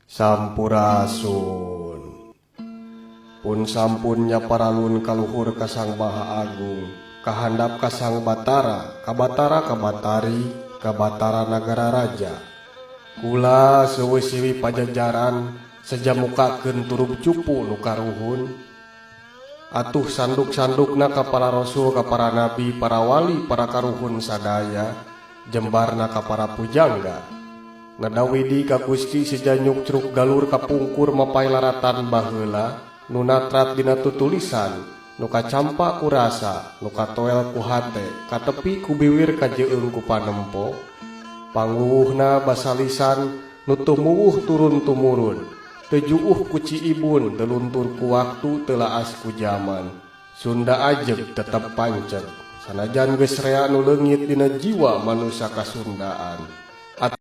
Sampurasun. Pun sampun nyaparalun ka luhur ka Sang Maha Agung, kahandap ka Sang Batara, ka Batara ka Batari, ka Batara Nagara Raja. Kula seueuh siwi pajajaran seja mukakeun turub cupu nu karuhun. Atuh sanduk-sandukna ka para rasul, ka para nabi, para wali, para karuhun sadaya, jembarna ka para pujangga. Nada widi ka Gusti seja nyukcruk galur kapungkur mapay laratan baheula, nu natrat dina tutulisan, nu kacampa ku rasa, nu katoel ku hate, katepi ku biwir kajeung ku panempo. Panguwuhna basa lisan, nu tumuwuh turun tumurun, teu juuh ku ciibun, teu luntur ku waktu, teu laas ku jaman. Sunda ajeg tetep panceg, sanajan geus rea nu leungit dina jiwa manusa kasundaan.